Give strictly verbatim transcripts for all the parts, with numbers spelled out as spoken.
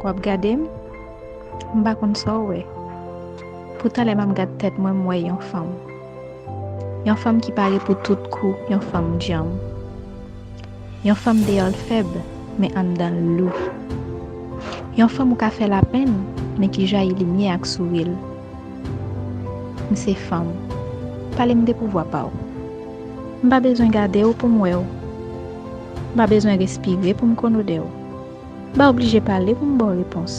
W ap gade m? M pa konn sa w wè. Poutan lè m ap gad tèt mwen, m wè yon fanm. Yon fanm ki pare pou tout kou, yon fanm djanm. Yon fanm deyò l fèb, men anndan l lou. Yon fanm ou ka fè lapenn, men ki jayi limyè ak souri l. M se fanm. Pale m de pouvwa pa w. M pa bezwen gade w pou m wè w. M pa bezwen respire pou m konn odè w. M pa oblije pale pou m ba w repons.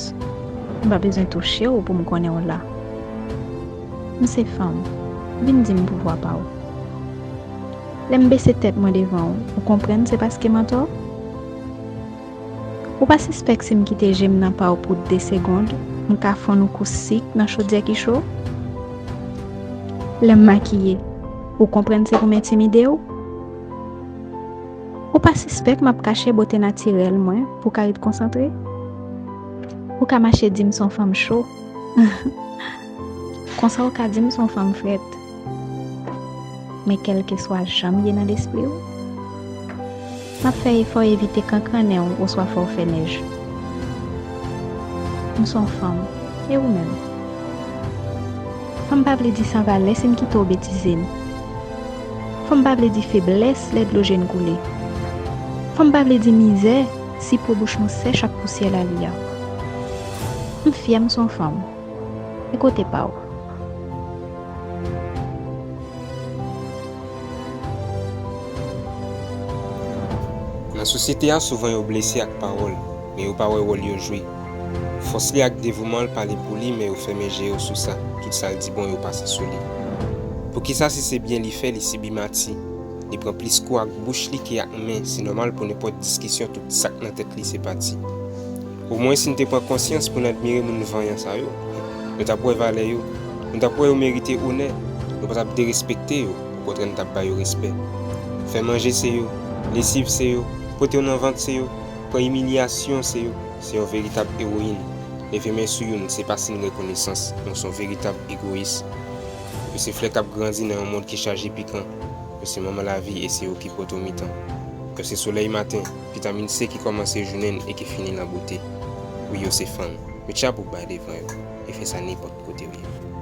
M pa bezwen touche w pou m konnen w la. M se fanm. Vin di m pouvwa pa w. Lè m bese tèt mwen devan w, ou konprann se paske m antò? Ou pa sispèk si m kite je m nan pa w pou de segonn, m ka fonn ou kou sik nan chodyè ki cho? Lè m makiye, ou konprann se pou m entimide w? Ou pa sispèk m ap kache bote natirèl mwen pou w ka ret konsantre? Ou ka mache di m se yon fanm cho. Konsa ou ka di m se yon fanm frèt. Men kèlkeswa jan m ye nan lespri w, m ap fè efò evite kankrannen w oswa fè w fè nèj. M se yon fanm, e ou menm? Fanm pa vle di san valè si n kite w betize n. Fanm pa vle di feblès lè dlo je n koule. Fanm pa vle di mizè si po bouch nou sèch ak pousyè lali a. M fyè m se yon fanm. E kote pa w? Nan sosyete a, souvan yo blese ak pawòl, men yo pa wè wòl yo jwe. Fòs li ak devouman l pale pou li, men yo fèmen je yo sou sa. Tout sa l di bon, yo pase sou li. Poukisa si se byen li fè, li sibi mati? Li pran plis kou ak bouch li ke ak men, se nòmal pou nenpòt diskisyon tout sa k nan tèt li se pati. Omwen si n te pran konsyans pou n admire moun vanyan sa yo, nou t ap wè valè yo, nou t ap wè yo merite onè, nou pa t ap derespekte yo, okontrè n t ap ba yo respè. Fè manje se yo, lesiv se yo, pote w nan vant se yo, pran imilyasyon se yo, se yon veritab ewoyin. Leve men sou youn se pa siy rekonesans, nou se yon veritab egoyis. Yo se flè k ap grandi nan yon mond ki chaje pikan. Yo se manman lavi e se yo ki pote w mitan. Yo se solèy maten, vitamin C ki kòmanse jounen n e ki fini l an bote. Wi, yo se fanm. Met chapo ba devan yo e fè sa nenpòt kote w ye.